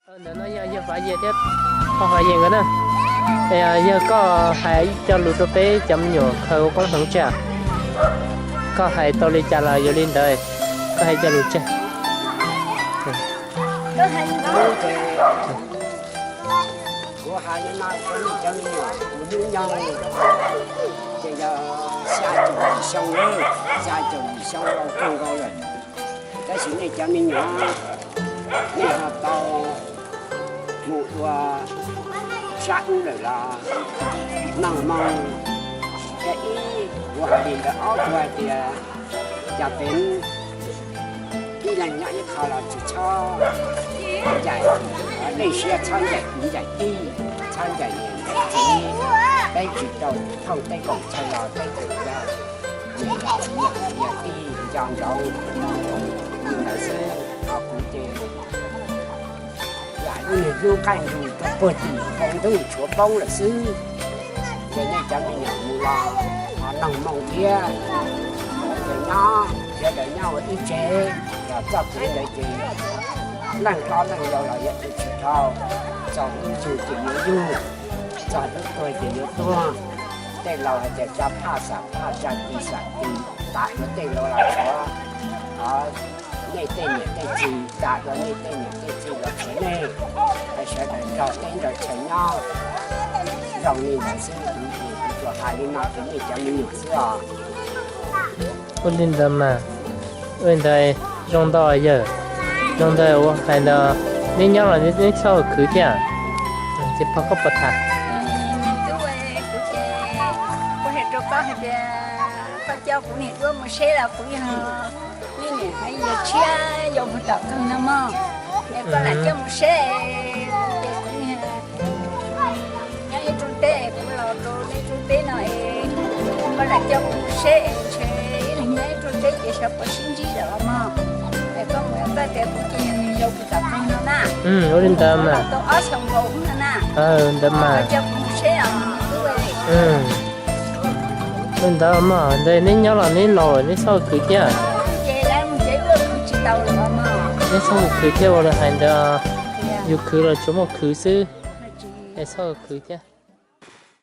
Ntawm no yog yawg Fav Yes thiab pog Fav Yes nkawd na. Yawg, koj hais cov lus rau peb cov me nyuam khaws ua koob hmoov tseg. Koj hais tau li cas los yuav li ntawd, koj hais cov lus tseg. Kuv hais li no rau nej cov me nyuam, kuv hnub nyoog ces yog xya caum yim xyoo lawm, xya caum yim xyoo los kawg nkaus lawm. Tab sis nej cov me nyuam, nej ho tau mus ua sab ub lawm los mloog moo. Ces ib, kuv hais li ntawd. Ob, kuv hais tias cov peb ib leeg nyob ib qho los tsis txhob ncaim, nej siab txhob ncaim kwv ncaim tij, txhob ncaim niam ncaim txiv. Peb tsis tau thooj tej koom txheej los peb tseem yog niam yog txiv yog kwv yog tij nco ntsoov li ntawd xwb. Ho kuv ces yam lub niag hnub qaij nrug rau puag tim npoo ntuj tshuav poob lawm xwb. Ces nej cov me nyuam mus los ho mloog moo thiab, sawv daws nyob, sawv daws nyob ua ib tsev. Los txoj kev ntawd ces leej hlob leej yau los yuav tu tsis dhau, txog hnub yug ces yuav yug, txog hnub tuag ces yuav tuag. Tej laus hais tias tsa phaj xam phaj, tsa tis xam tis, tas dua tej laus los tshuav nej tej niam tej txiv, tas dua nej tej niam tej txiv los tshuav nej. Sawv daws nrog teb nrog chaw nyob zoo li ntawd xwb. Kuv tsuas hais li no rau nej cov me nyuam xwb os. Ua li ntawd mas, ua li ntawd zoo ntau yawg. Zoo ntawd ua hais ntawd, neb nyob los neb txhob ua khwv thiab. Ces pog koj puas tham? Kuv hais rau koj hais tias koj coj kuv niam duab mus seb los kuv yog nej niam hais yawg tshiab yau puag tom kawg no mog. Es koj lam coj mus seb, ces kuv nyob ib rooj teb, kuv los rau nej rooj teb no es koj lam coj kuv mus seb es ntshe ib leeg nyob ib rooj teb ces xyov puas sib ntsib lawm os mog. Es koj mus koj tias kuv ces yog nws yau puag tom kawg no na. Ua li ntawd mas. Tau ob xyoos nkaus no na. Ntawd mas. Koj coj kuv mus seb os tub. Ua li ntawd mas, ntawd neb nyob los neb laus lawm neb txhob ua khwv thiab. Ces lawv mus ces wb ua khwv tsis tau lawm os mog. Neb txhob ua khwv thiab, ua li hais ntawd, yus khwv los tsuas muaj khwv xwb, es txhob ua khwv thiab.